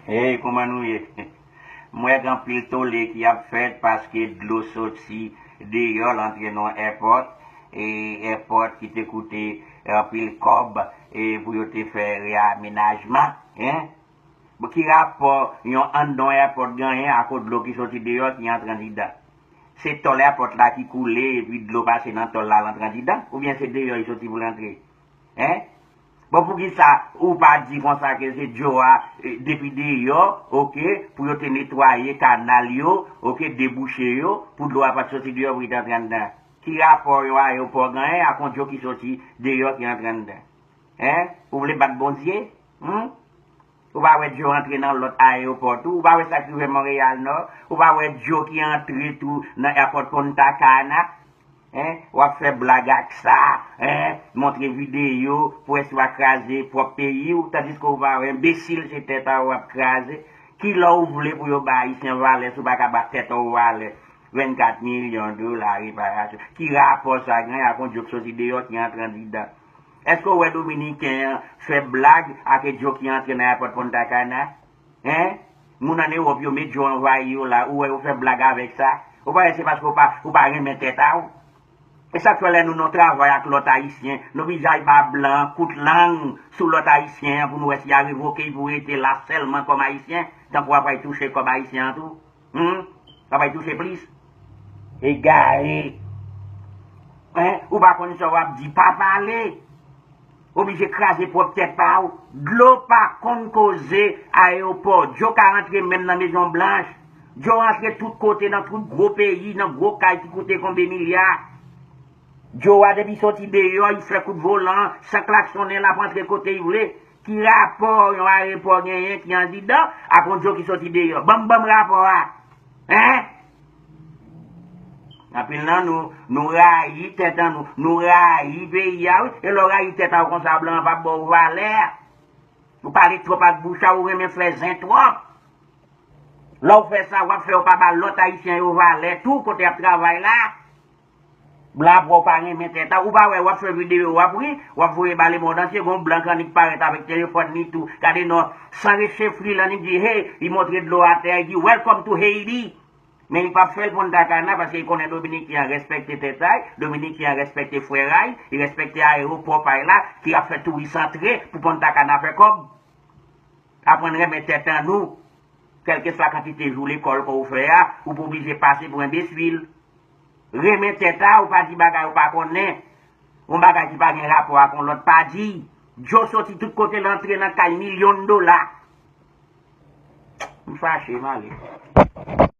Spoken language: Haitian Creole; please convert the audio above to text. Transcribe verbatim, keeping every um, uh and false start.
Hey, kòman nou ye? M wè gen anpil tole ki ap fèt paske dlo soti deyò, l antre nan èpòt, e èpòt ki te koute anpil kòb e pou yo te fè reyamenajman, en? Bon, ki rapò yon anndan yon èpòt genyen akoz dlo ki soti deyò ki antre andidan? Se tòl èpòt la ki koule epi dlo pase nan tòl la, l antre andidan? Oubyen se deyò li soti pou l antre? En? Bon, poukisa ou pa di konsa ke se dlo a, eh, depi deyò, oke, pou yo te netwaye kanal yo, oke, debouche yo, pou dlo a pa t soti deyò pou li te antre anndan? Ki rapò yon ayewopò genyen ak yon dlo ki soti deyò ki antre anndan? En? Ou vle bat Bondye? Hmm? Ou pa wè dlo antre nan lòt ayewopò tou? Ou pa wè sa k rive Monreyal Nò? Ou pa wè dlo ki antre tou nan èpòt Punta Cana? En? W ap fè blag ak sa, en? Montre videyo pou wè si w a kraze pwòp peyi w, tandiske w pa wè, enbesil, se tèt a w w ap kraze. Kilè w vle pou yo ba Ayisyen valè si w pa ka ba tèt a w valè? Vennkat milyon dola reparasyon. Ki rapò sa gen ak yon dlo k soti deyò ki antre andidan? Èske w wè Dominiken an fè blag ak dlo ki antre nan èpòt Punta Cana? En? Moun ann Ewòp yo met dlo anvayi yo la, ou wè yo fè blag avèk sa? Ou pa wè se paske ou pa, ou pa renmen tèt a w? E sa k fè lè nou nan travay ak lòt Ayisyen, nou bizay ba blan kout lang sou lòt Ayisyen an pou nou wè si y a revoke l pou rete la sèlman kòm Ayisyen, tankou w ap al touche kòb Ayisyen an tou? Hmm? W ap al touche plis? Egare! En? Ou pa konn sa w ap di, pa pale! Oblije kraze pwòp tèt pa w. Dlo pa konn koze ayewopò. Dlo ka rantre menm nan Mezon Blanch. Dlo rantre tout kote, nan tout gwo peyi, nan gwo kay ki koute konbe milya. Dlo a depi soti deyò, li fè kout volan, san klaksonnen, l ap rantre kote li vle. Ki rapò yon ayewopò genyen ki andidan ak yon dlo ki soti deyò? Ban m, ban m rapò a. En? Anpil nan nou, nou rayi tèt an nou, nou rayi peyi a, wi. E lè w rayi tèt a w konsa, blan an p ap ba w valè. Ou pale twòp ak bouch a, ou renmen fè zen twòp. Lè w fè sa, w ap fè yo pa ba lòt Ayisyen yo valè tou kote y ap travay la. Blan ap wè w pa renmen tèt a, ou pa wè w ap fè videyo, w ap ri, w ap voye ba lemonn antye, gon blan k annik parèt avèk telefòn li tou. Gade non, san resefri l, annik di, hey, li montre dlo atè, li di, "Welcome to Haiti." Men li p ap fè l Punta Cana, paske li konnen Dominiken an respekte tèt a l, Dominiken an respekte frè a l, li respekte ayewopò pa l la, ki ap fè touris antre pou Punta Cana fè kòb. Aprann renmen tèt an nou. Kèlkeswa kantite jou lekòl ke w fè a, ou pa oblije pase pou enbesil. Renmen tèt a w, pa di bagay ou pa konnen. Yon bagay ki pa gen rapò ak yon lòt, pa di. Dlo soti tout kote, l antre nan kay milyon dola. M fache, m ale.